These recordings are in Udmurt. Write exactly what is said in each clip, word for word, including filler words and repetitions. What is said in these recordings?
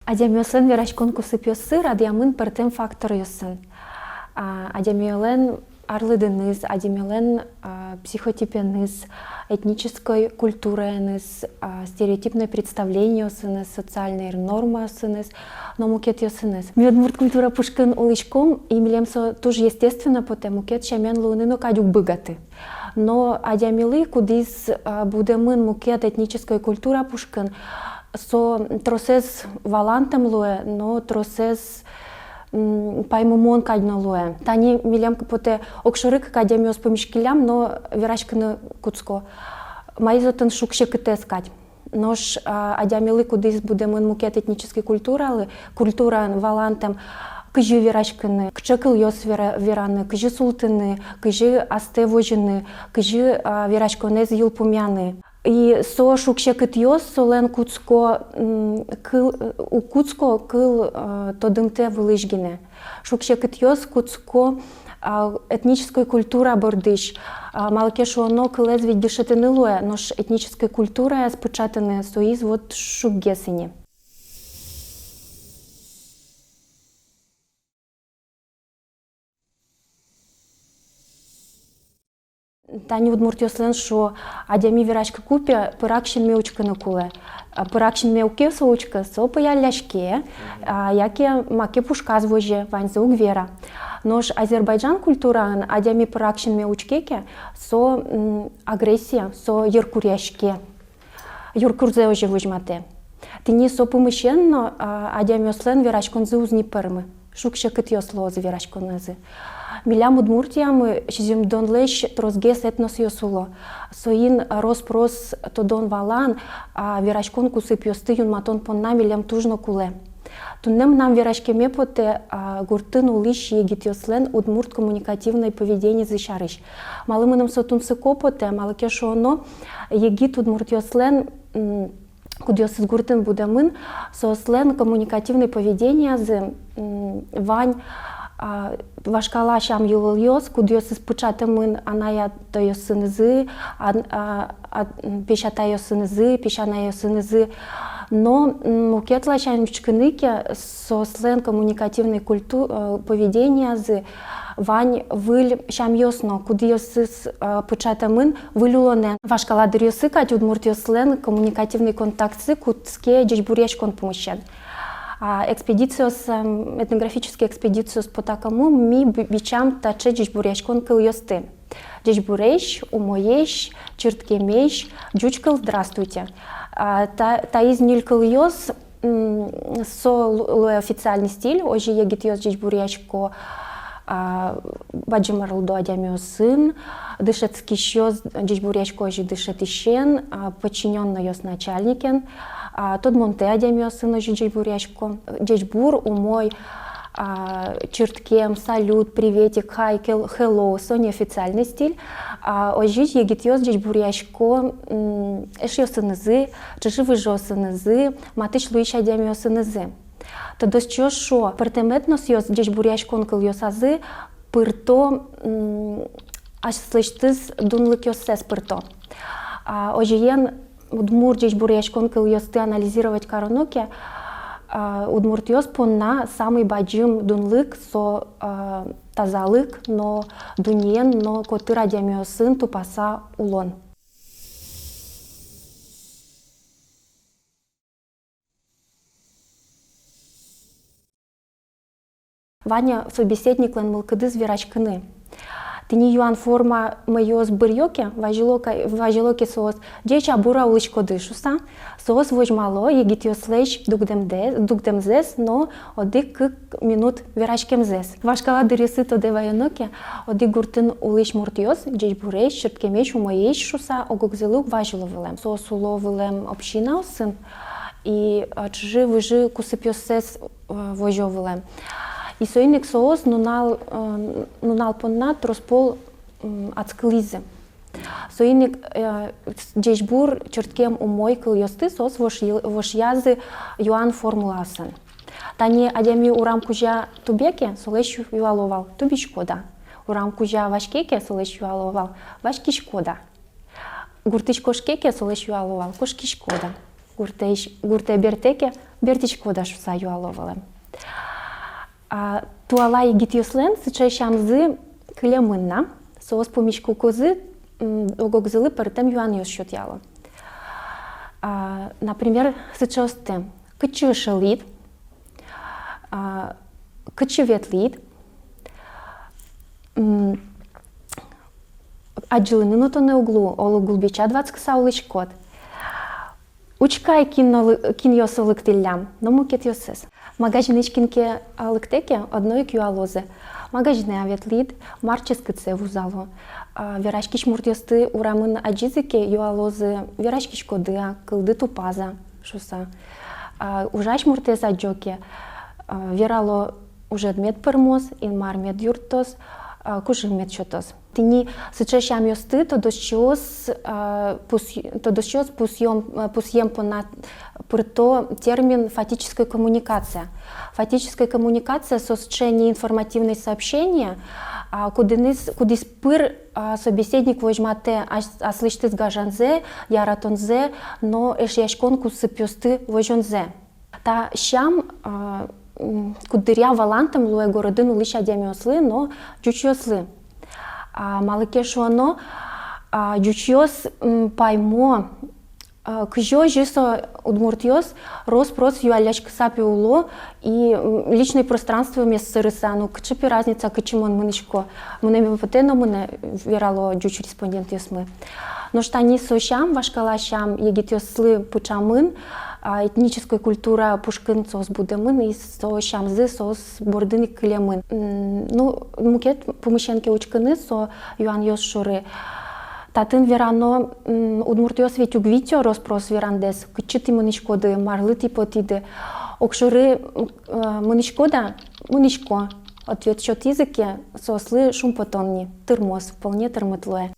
Адямиослэн вераськон кусыпъёссы радъямын пӧртэм факторъёсын. А, адямиолэн арлыдыныз, адямиолэн, а, психотипеныз, этнической культураеныз, а, стереотипной представлениосыныз, социальной нормаосыныз но мукетъёсыныз. Ми удмурт культура пушкын улӥськом, и милем со туж естественно потэ, мукет сямен луыны но кадь уг быгаты. Но адямилы, кудӥз, а, будэмын мукет этнической культура пушкын, со тросэз валантэм луэ, но тросэз, м, паймымон кадь но луэ. Тани милем потэ, огшоры кык адямиос пумиськиллям но вераськыны кутско. Маиз отын шуг-секытэз кадь. Нош, а, адямилы, кудӥз будэмын мукет этнической культуралы, культураын валантэм, кызьы вераськыны, кыӵе кылъёс вера-, вераны, кызьы султыны, кызьы астэ возьыны, кызьы, а, вераськонэз йылпумъяны. И со шуг-секытъёс солэн кутско, м, кыл, уг кутско кыл, а, тодымтэ вылысь гинэ. Шуг-секытъёс кутско, а, этнической культура бордысь, а, малы ке шуоно кылэз ведь дышетыны луэ, нош этнической культураез пыӵатыны соиз вот шуггес ини. Тани удмуртъёслэн шуо: адями вераськыкупе пырак синме учкыны кулэ. А пырак синме уг ке со учкы, со пӧялляське, а, яке маке пушказ возе, ваньзэ уг вера. Нош азербайджан культураын адями пырак синме учке ке, со, м, агрессия, со йыркуръяське. Юркурзэ озьы возьматэ. Тӥни со пумысен но, а, адямиослэн вераськонзы уз ни пӧрмы. Шуг-секытъёс луозы вераськоназы. Милям Удмуртиямы сизьымдонлэсь тросгес этносъёс уло. Соин рос-прос тодон-валан, а, вераськон кусыпъёсты юнматон понна милем туж но кулэ. Туннэ мынам вераськеме потэ, а, гуртын улӥсь егитъёслэн удмурт коммуникативной поведенизы сярысь. Малы мыным со тунсыко потэ, малы ке шуоно егит удмуртъёслэн, м, кудъёсыз гуртын будэмын, соослэн коммуникативной поведениязы, м, вань, а, вашкала сям-йылолъёс, кудъёсыз пыӵатэмын анай-атайёсынызы, ан-, а, а, м, песятайёсынызы, песянайёсынызы. Но, м, мукет ласянь учкыны ке, соослэн коммуникативной культу-, э, поведениязы вань выль сямъёс но, кудъёсыз, э, пыӵатэмын выль улонэн. Вашкала дыръёсы кадь удмуртъёслэн коммуникативной контактсы кутске ӟечбуръяськон пумысен. А, экспедициос, эм, этнографической экспедициос потакумы ми би-, бичам таӵе ӟечбуръяськон кылъёсты. Ӟечбуресь, умоесь, чырткемесь, ӟуч кыл «здравствуйте». А, та-, таиз ньыль кылъёс, м, со лу-, луэ официальный стиль, озьы егитъёс ӟечбуръясько, а, бадӟым арлыдо адямиосын, дышетскисьёс ӟечбуръясько озьы дышетӥсен, а, подчинённойёс начальникен, а, тодмонтэ адямиосын озьы ӟечбуръясько. Ӟечбур, умой, а, чырткем, салют, приветик, хай, кел-, хеллоу, со неофициальный стиль. А, озьы егитъёс ӟечбуръясько, м, эшъёсынызы, чыжы-выжыосынызы, матысь луись адямиосынызы. Тодосчиос шуо, пӧртэм этносъёс ӟечбуръяськон кылъёсазы пырто, м, аслэсьтыз дунлыкъёссэс пырто. А, озьыен, удмурт ӟечбуръяськон кылъёсты анализировать кароно ке, а, удмуртъёс понна самый бадӟым дунлык со, а, тазалык но, дуннеен но котыр адямиосын тупаса улон. Вань-а собеседниклэн мылкыдыз вераськыны? Тӥни юан форма мӧйыос быръё ке, вазьыло ка-, вазьыло ке соос: «Ӟеч-а, бур-а улӥськоды?» шуса, соос возьмало егитъёслэсь дугдэмдэ-, дугдэмзэс но одӥг-кык минут вераськемзэс. Вашкала дыръёсы тодэ ваёно ке, одӥг гуртын улӥсь муртъёс «ӟечбуресь», «чырткемесь», «умоесь» шуса ог-огзылы уг вазьыло вылэм. Соос уло вылэм общинаосын и, а, чыжы-выжы кусыпъёссэс, э, возё вылэм. И соин ик соос нунал, э, нунал понна трос пол, м, адскылӥзы. Соин ик, э, «ӟечбур», «чырткем», «умой» кылъёсты соос вошъя-, вошъязы юан формулаосын. Тани адями урам кузя тубе ке, солэсь ю-, юало вал: «Тубиськод-а?» Урам кузя ваське ке, солэсь юало вал: «Васькиськод-а?» Гуртысь кошке ке, солэсь юало вал: «Кошкиськод-а?» Гуртэ, гуртэ бертэ ке, бертӥськод-а шуса юало вылэм. А, туала егитъёслэн сыӵе сямзы кылемын на, соос пумиськыкузы, м, ог-огзылы пӧртэм юанъёс сётъяло. А, например, сыӵеосты: кытчы ышылӥд, а, кытчы ветлӥд, м, адӟылыны но тонэ уг лу, оло гулбечад ватскыса улӥськод. Учкы ай, кин но лы-, кинъёс лыктӥллям, но мукетъёсыз. Магазинысь кин ке, а, лыктэ ке, одно ик юалозы: магазинэ-а ветлӥд, мар ческытсэ вузало. А, вераськись муртъёсты урамын адӟизы ке, юалозы: вераськиськоды-а, кылды тупаз-а шуса. А, ужась муртэз адӟо ке, а, верало: ужед мед пӧрмоз, Инмар мед юрттоз, а, кужым мед сётоз. Тӥни сыӵе сямъёсты тодосчиос, а, пус-, тодосчиос пусъём, а, пусъем понна пырто термин «фатическая коммуникация». Фатическая коммуникация — со сыӵе неинформативное сообщение, а, кудӥныз, кудӥз пыр, а, собеседник возьматэ ас-, аслэсьтыз гажанзэ, яратонзэ но эшъяськон кусыпъёсты возёнзэ. Та сям, а, м, куддыръя валантэм луэ городын улӥсь адямиослы но ӟучъёслы. А, малы ке шуоно, а, ӟучъёс, м, паймо, а, кызьы озьы со, удмуртъёс, рос-прос юалляськыса пе уло и, м, личной пространствомес сӧрыса, ну, кыӵе пе разница, кытчы мон мынӥсько. Мынэме потэ но мынэ, верало ӟуч респондентъёсмы. Нош тани со сям, вашкала сям егитъёслы пыӵамын, а, этнической культура пушкын соос будэмын, и со сямзы соос бордын ик кылемын. М, ну, мукет пумысен ке учкыны со юанъёс шоры, татын верано, м, удмуртъёс ведь уг витё рос-прос верандэс, кытчы тӥ мынӥськоды, марлы тӥ потӥды. Огшоры, м, э, мынӥськод-а? Мынӥсько. Ответ сётӥзы ке, соослы шумпотон ни, тырмоз, вполне тырмыт луэ.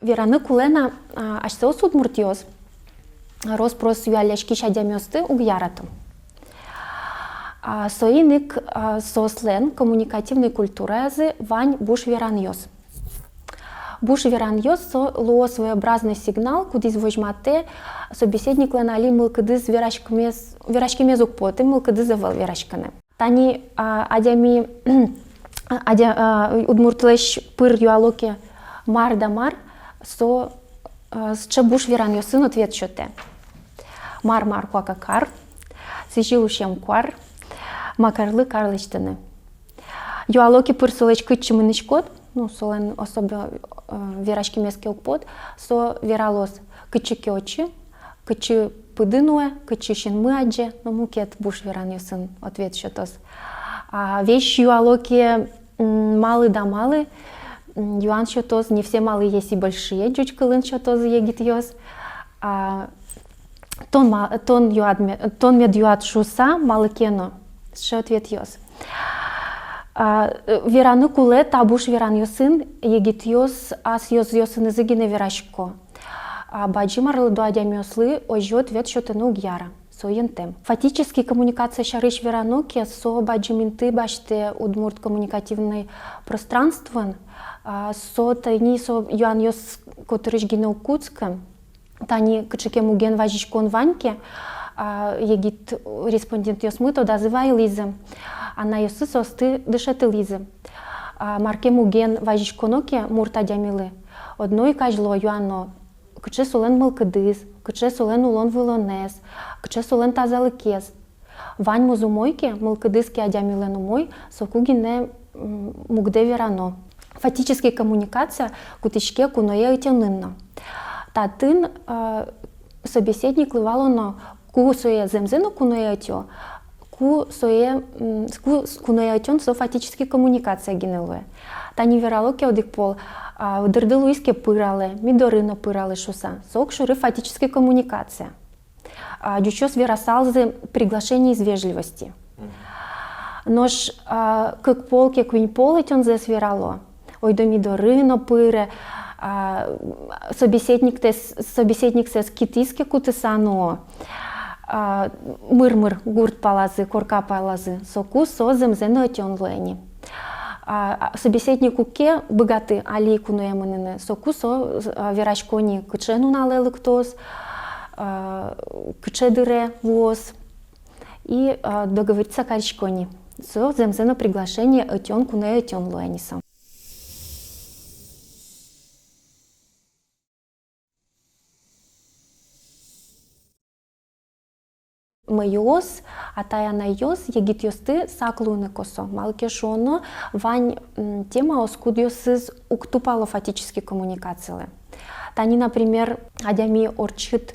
Вераны кулэ на, а, асьсэос, удмуртъёс, рос-прос юалляськись адямиосты уг ярато. А, соин ик, а, соослэн коммуникативной культураязы вань буш веранъёс. Буш веранъёс — со луо своеобразный сигнал, кудӥз возьматэ собеседниклэн али мылкыдыз вераськемез, вераськемез уг поты, мылкыдыз ӧвӧл вераськыны. Тани, а, адями, адя-, а, удмуртлэсь пыр юало ке мар да мар, со, а, сыӵе буш веранъёсын ответ сётэ. Мар-мар, куака кар, сӥзьыл усем куар, макарлы кар лэсьтыны. Юало ке пыр солэсь, кытчы мынӥськод, ну, солэн особо, э, вераськемез ке уг пот, со вералоз: кытчы ке отчы, кытчы пыды нуэ, кытчы синмы адӟе, но мукет буш веранъёсын ответ сётоз. А весь юало ке, м, малы да малы, м, юан сётоз: не все малы есть и большие, ӟуч кылын сётозы егитъёс. А, тон ма-, тон юад ме-, тон мед юад шуса, малы ке но. Сыӵе ответъёс. А, э, вераны кулэ, та буш веранъёсын егитъёс ас ёзъёсынызы гинэ верасько. А бадӟым арлыдо адямиослы озьы ответ сётыны уг яра, со йӧнтэм. Фатической коммуникация сярысь верано ке, со бадӟым инты басьтэ удмурт коммуникативной пространствоын. А, со тани со юанъёс котырысь гинэ уг кутскы. Тани кыӵе ке муген вазиськон вань ке, а, егит респондентъёсмы тодазы вайылӥзы, анайёссы соосты дышетылӥзы. А, мар ке муген вазиськоно ке мурт адямилы, одно ик азьло юано: кыӵе солэн мылкыдыз, кыӵе солэн улон-вылонэз, кыӵе солэн тазалыкез. Ваньмыз умой ке, мылкыдыз ке адямилэн умой, соку гинэ, м, мугдэ верано. Фатической коммуникация кутӥське куное ӧтёнын но. Татын, э, собеседниклы валано, ку сое зэмзэ но куное ӧтё, ку сое, м, ку с-, куное ӧтён со фатической коммуникация гинэ луэ. Тани верало ке одӥг пол, а, дырды луиз ке, пыралэ, ми доры но пыралэ шуса, со огшоры фатической коммуникация. А, ӟучъёс верасалзы приглашение из вежливости. Мгм. Нош, а, кык пол ке, куинь пол ӧтёнзэс верало: ойдо ми доры но пыре, а, собеседниктэс-, собеседниксэс китӥз ке кутыса нуо, а, мыр-мыр гурт палазы, корка палазы, соку со зэмзэ но ӧтён луэ ни. А, а, собеседник уг ке быгаты али куное мыныны, соку со, а, вераськоз ни, кыӵе нуналэ лыктоз, а, кыӵе дыре вуоз, и, а, договориться кариськоз ни. Со зэмзэ но приглашение ӧтён, куное ӧтён луэ ни со. Мӧйыос, атай-анайёс егитъёсты сак луыны косо. Малы ке шуоно, вань, м, темаос, кудъёсыз уг тупало фатической коммуникацилы. Тани, например, адями ортчыт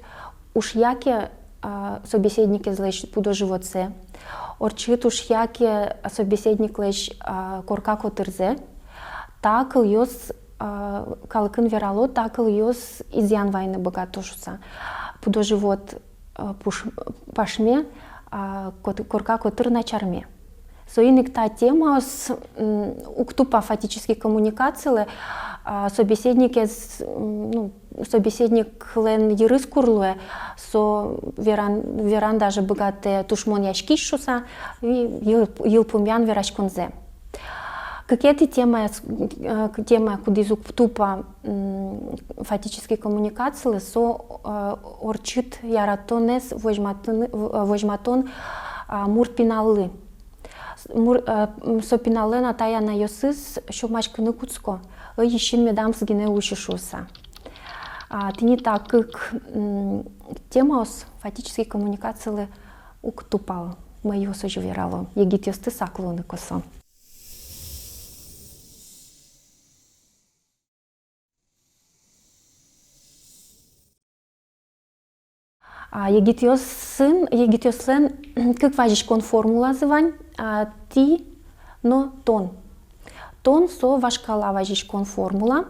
ушъя ке, а, собеседникезлэсь пудо-животсэ, ортчыт ушъя ке собеседниклэсь, а, корка котырзэ, та кылъёс, а, калыкын верало, та кылъёс изъян вайыны быгато шуыса. Пудо-живот, а, пуш-, пашме, а, кот-, корка котыр начарме. Соин ик та темаос, м, уг тупа фатической коммуникацилы, а, собеседникез, м, ну, собеседниклэн йырыз кур луэ, со веран, веран даже быгатэ тушмонъяськись шуыса, и йыл-, йылпумъян вераськонзэ. Кыкетӥ тема, э, к-, тема, кудӥз уг тупа, м, фатической коммуникацилы, со, э, ортчыт яратонэз возьматыны-, в-, э, возьматон, а, мурт пиналлы. С-, мур-, э, м, со пиналлэн атай-анайёсыз сюлмаськыны кутско, ӧй, исьын медамс гинэ усьы шуыса. А, тӥни та кык, м, темаос фатической коммуникацилы уг тупало, мӧйыос озьы верало, егитъёсты сак луыны косо. А, егитъёсын, егитъёслэн кык вазиськон формулазы вань, а, тӥ но тон. Тон — со вашкала вазиськон формула.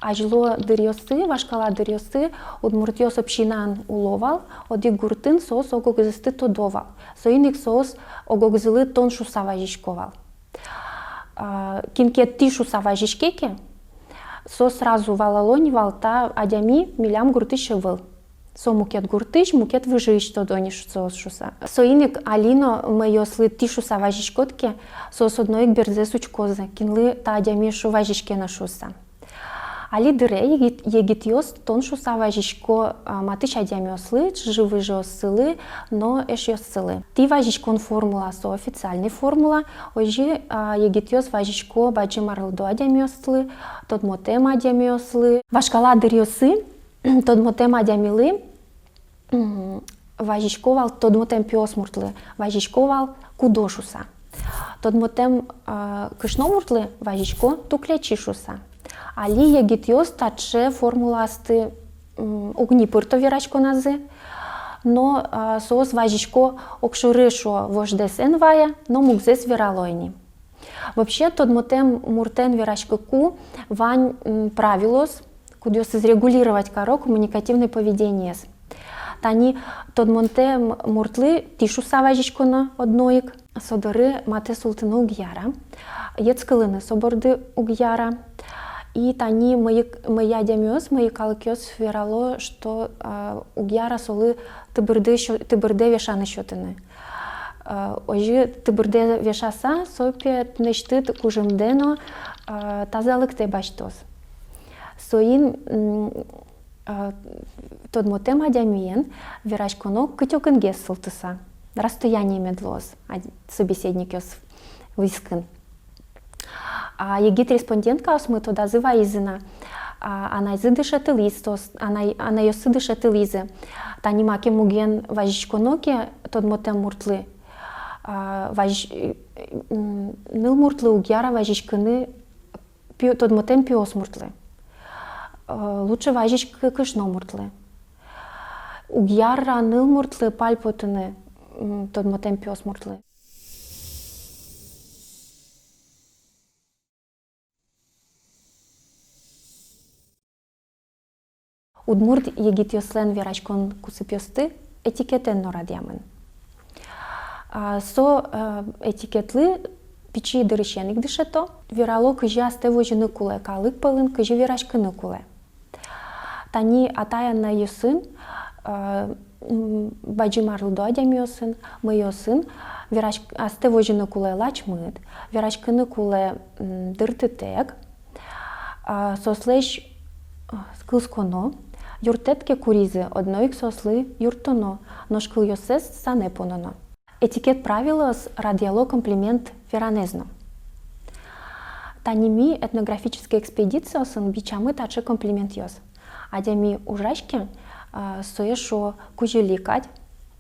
Азьло дыръёсы, вашкала дыръёсы удмуртъёс общинаын уло вал, одӥг гуртын, соос ог-огзэсты тодо вал. Соин ик соос ог-огзылы тон шуыса вазисько вал. А, кин ке тӥ шуыса вазиське ке, со сразу валало ни вал: та адями милям гуртысь ӧвӧл. Со мукет гуртысь, мукет выжыысь, тодо ни шу-, соос шуыса. Соин ик али но мӧйыослы тӥ шуыса вазиськод ке, соос одно ик берзэс учкозы, кинлы та адями шу вазиське на шуыса. Али дыре егит-, егитъёс тон шуыса вазисько, а, матысь адямиослы, чыжы-выжыоссылы но эшъёссылы. Тӥ вазиськон формула — со официальной формула, озьы, а, егитъёс вазисько бадӟым арлыдо адямиослы, тодмотэм адямиослы. Вашкала дыръёсы тодмотэм адямилы, м, вазисько вал, тодмотэм пиосмуртлы вазисько вал кудо шуыса. Тодмотэм, а, кышномуртлы вазисько туклячи шуыса. Али егитъёс таӵе формулаосты, м, уг ни пырто вераськоназы, но, а, соос вазисько огшоры, шуо, вождэс эн вае, но мугзэс верало ини. Вообще, тодмотэм муртэн вераськыку вань, м, правилоос, кудъёсыз регулировать каро коммуникативной поведениез. Тани тодмотэм муртлы тӥ шуыса вазиськоно одно ик, со доры матэ султыны уг яра, йӧтскылыны со борды уг яра. И тани мӧйы, мӧйы адямиос, мӧйы калыкъёс верало, что, а, уг яра солы тыбырды сё-, тыбырдэ вешаны сётыны. А, озьы тыбырдэ вешаса, со, пе, тынэсьтыд кужымдэ но, а, тазалыктэ басьтоз. Соин, м, а, тодмотэм адямиен вераськоно кытӥ-огенгес султыса, расстояние мед луоз ад-, собеседникъёс вискын. А егит респонденткаосмы тодазы вайизы на, а, анайзы дышетылӥз, соос, анай-, анайёссы дышетылӥзы. Тани макем муген вазиськоно ке тодмотэм муртлы, а, вазись-, м, нылмуртлы уг яра вазиськыны пи-, тодмотэм пиосмуртлы. Э, лучше вазиськы кышномуртлы. Уг яра нылмуртлы пальпотыны, м, тодмотэм пиосмуртлы. Удмурт егитъёслэн вераськон кусыпъёссы этикетэн но радъямын. А, со, э, этикетлы пичи дырысен ик дышето, верало, кызьы астэ возьыны кулэ, калык пӧлын кызьы вераськыны кулэ. Тани атай-анайёсын, э, м, бадӟым арлыдо адямиосын, мӧйыосын Вераськ-, астэ возьыны кулэ лачмыт, вераськыны кулэ, м, дыртытэк, а, соослэсь, а, кылсконо, юрттэт ке куриз, одно ик соослы юрттоно, нош кылъёссэс санэ пононо. Этикет правилоос радъяло комплимент веранэз но. Тани ми этнографической экспедициосын бичамы таӵе комплиментъёс. Адями ужась ке, а, сое шуо кузьыли кадь,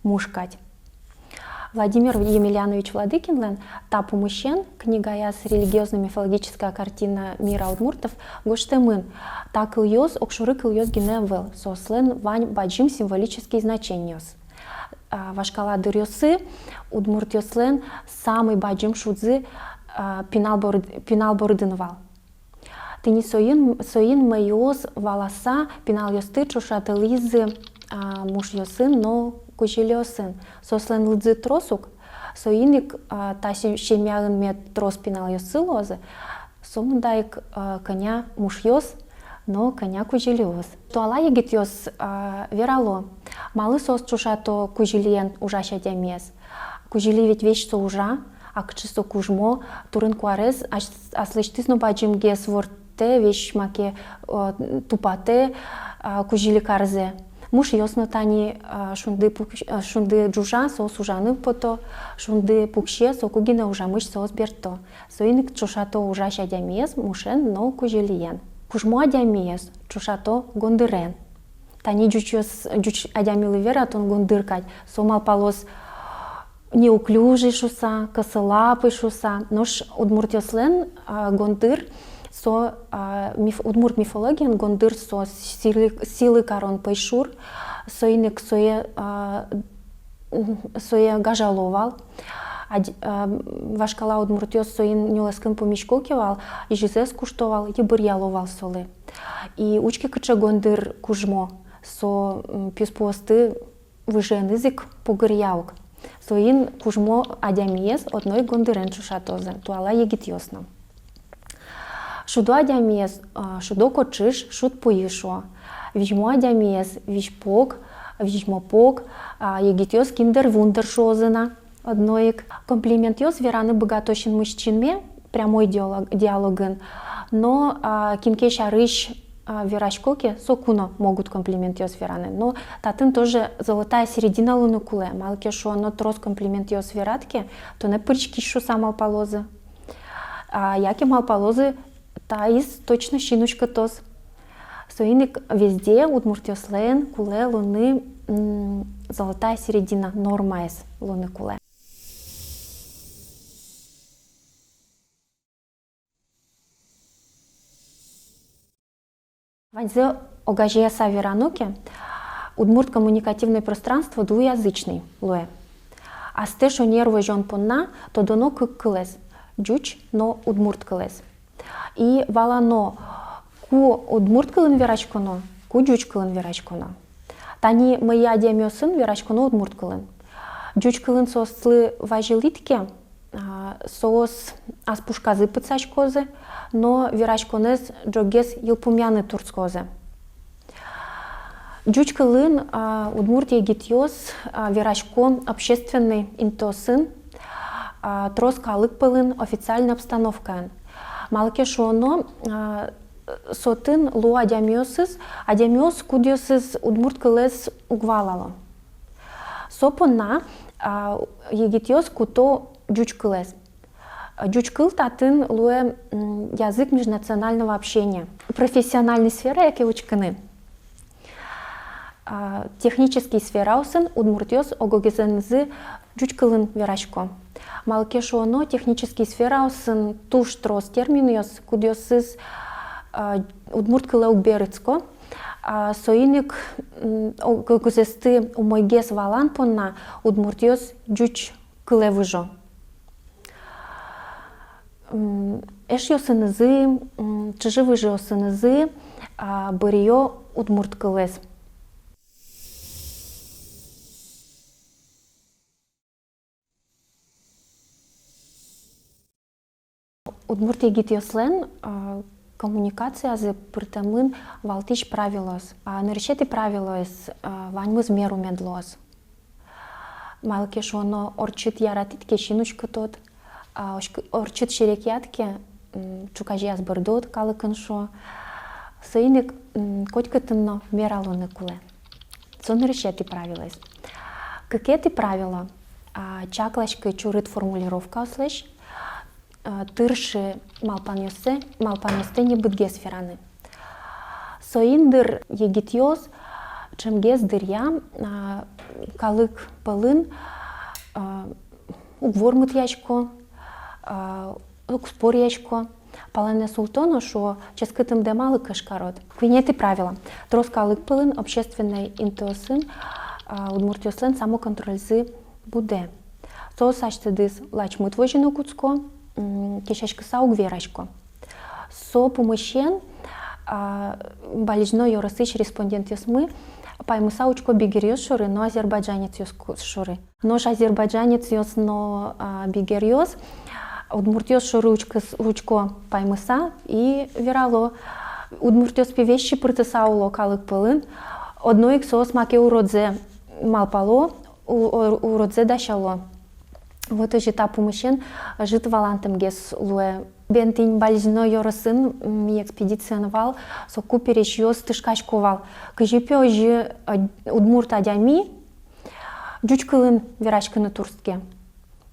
муш кадь. Владимир Емельянович Владыкинлэн та пумысен книгаяз «Религиозно-мифологическая картина мира удмуртов» гожтэмын: та кылъёс огшоры кылъёс гинэ ӧвӧл, соослэн вань бадӟым символический значениос. А, вашкала дыръёсы удмуртъёслэн самой бадӟым шудзы, а, пинал борд-, пинал бордын вал. Тӥни соин, соин мӧйыос валаса пиналъёсты ӵошатылӥзы, а, мушъёсын но кузьылиосын. Соослэн лыдзы трос ук, соин ик, а, та се-, семьяын мед трос пиналъёссы луозы, сомында ик, а, кӧня мушъёс но кӧня кузьылиос. Туала егитъёс, а, верало, малы соос ӵошато кузьылиен ужась адямиез. Кузьыли ведь весь со ужа, а кыӵе со кужмо, турын-куарез ас-, аслэсьтыз но бадӟымгес ворттэ, весь маке, э, тупатэ, а, кузьыли карзэ. Мушъёс но тани, а, шунды пук-, а, шунды ӝужа, соос ужаны пото, шунды пуксе, соку гинэ ужамысь соос берто. Соин ик ӵошато ужась адямиез мушен но кузьылиен. Кужмо адямиез ӵошато гондырен. Тани ӟучъёс, ӟуч адямилы вера: тон гондыр кадь, со малпалоз неуклюжий шуса, косолапый шуса. Нош удмуртъёслэн, а, гондыр, со, а, миф-, удмурт мифологиын гондыр со сӥлы, сӥлы карон пӧйшур, соин ик сое, а, м, сое гажало вал. Адь-, а, вашкала удмуртъёс соин нюлэскын пумисько ке вал, изьызэс кушто вал, йыбыръяло вал солы. И учке, кыӵе гондыр кужмо, со, м, писпуосты выжыеныз ик пугыръя ук. Соин кужмо адямиез одно ик гондырен ӵошатозы туала егитъёс но. Шудо адямиез, а, шудо кочыш, шудпуйы шуо. Визьмо адямиез визьпог, визьмопог, а, егитъёс киндер-вундер шуозы на. Одно ик комплиментъёс вераны быгато синмысь синме прямой диалог-, диалогын, но, а, кин ке сярысь, а, верасько ке, соку но могут комплиментъёс вераны. Но татын тоже золотая середина луыны кулэ, малы ке шуоно трос комплиментъёс верад ке, тонэ пыриськись шуса малпалозы. А, яке малпалозы, таиз точно син уськытоз. Соин ик везде удмуртъёслэн кулэ луыны, м, золотая середина, нормаез луыны кулэ. Ваньзэ огазеяса верано ке, удмурт коммуникативное пространство двуязычный луэ. Астэ шонер возён понна тодоно кык кылэз: ӟуч но удмурт кылэз. И валано, ку удмурт кылын вераськоно, ку ӟуч кылын вераськоно. Тани мӧйы адямиосын вераськоно удмурт кылын. Ӟуч кылын соослы вазьылӥд ке, а, соос ас пушказы пытсаськозы, но вераськонэз ӝоггес йылпумъяны туртскозы. Ӟуч кылын, а, удмурт егитъёс, а, верасько общественной интыосын, а, трос калык пӧлын, официальной обстановкаын. Малы ке шуоно, а, со отын луо адямиосыз, адямиос, кудъёсыз удмурт кылэз уг валало. Со понна, а, егитъёс куто ӟуч кылэз. Ӟуч кыл татын луэ, м, язык межнационального общения. Профессиональной сферае ке учкыны, а, технический сфераосын удмуртъёс ог-огезэнызы ӟуч кылын верасько. Малы ке шуоно, технический сфераосын туж трос терминъёс, кудъёсыз, а, удмурт кылэ уг берытско. А, соин ик, м, ог-огзэсты умойгес валан понна удмуртъёс ӟуч кылэ выжо. М, эшъёсынызы, м, чыжы-выжыосынызы, а, быръё удмурт кылэз. Удмурт егитъёслэн, а, коммуникациязы пыртэмын валтӥсь правилоос. А, нырысетӥ правилоез, а, ваньмыз меру мед луоз. Малы ке шуоно, ортчыт яратӥд ке, син уськытод, а, ортчыт серекъяд ке, ӵуказеяз бӧрдод, калыкын шуо. Соин ик котькытын но вералоны кулэ. Со нырысетӥ правилоез. Кыкетӥ правило: чакласькы чурыт формулировкаослэсь, тыршы малпанъёссэ, малпанъёстэ небытгес вераны. Соин дыр егитъёс ӵемгес дыръя калык пӧлын уг вормытъясько, уг споръясько. Палэнэ султо но шуо: ческытымдэ малы кышкарод? Куинетӥ правило. Трос калык пӧлын, общественной интыосын удмуртъёслэн самоконтрользы будэ. Соос асьсэдыз лачмыт возьыны кутско, кесяськыса уг верасько. Со пумысен Балезино ёросысь респондентъёсмы паймыса учко бигеръёс шоры но азербайджанецъёс шоры. Нош азербайджанецъёс но бигеръёс удмуртъёс шоры учко паймыса и верало: удмуртъёс пе весь чыпыртыса уло калык пӧлын, одно ик соос маке уродзэ малпало, уродзэ дасяло. Вот озьы та пумысен ӧжыт валантэмгес луэ. Бен тӥни Балезино ёросын ми экспедициын вал, соку пересьёс тышкасько вал, кызьы пе озьы удмурт адями ӟуч кылын вераськыны турттке.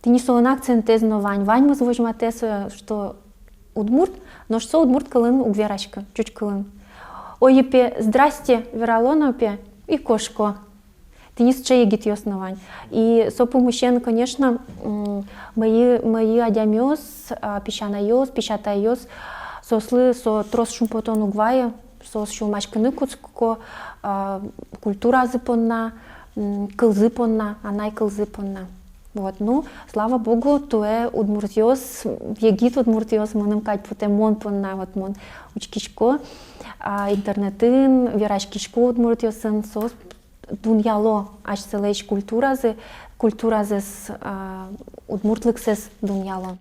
Тӥни солэн акцентэз но вань, ваньмыз возьматэ сое, что удмурт, нош со удмурт кылын уг вераськы, ӟуч кылын. Ой пе, здрасте верало но пе и кошко. Тӥни сыӵе егитъёс но вань. И со пумысен, конечно, мӧйы, мӧйы адямиос, песянайёс, песятайёс, соослы со трос шумпотон уг вайы, соос сюлмаськыны кутско культуразы понна, кылзы понна, анай кылзы понна. Вот, ну, слава богу, туэ удмуртъёс, егит удмуртъёс, мыным кадь потэ, мон понна, вот мон учкисько интернетын, вераськисько удмуртъёсын, соос дунъяло асьсэлэсь культуразы, культуразэс, удмуртлыксэс дунъяло.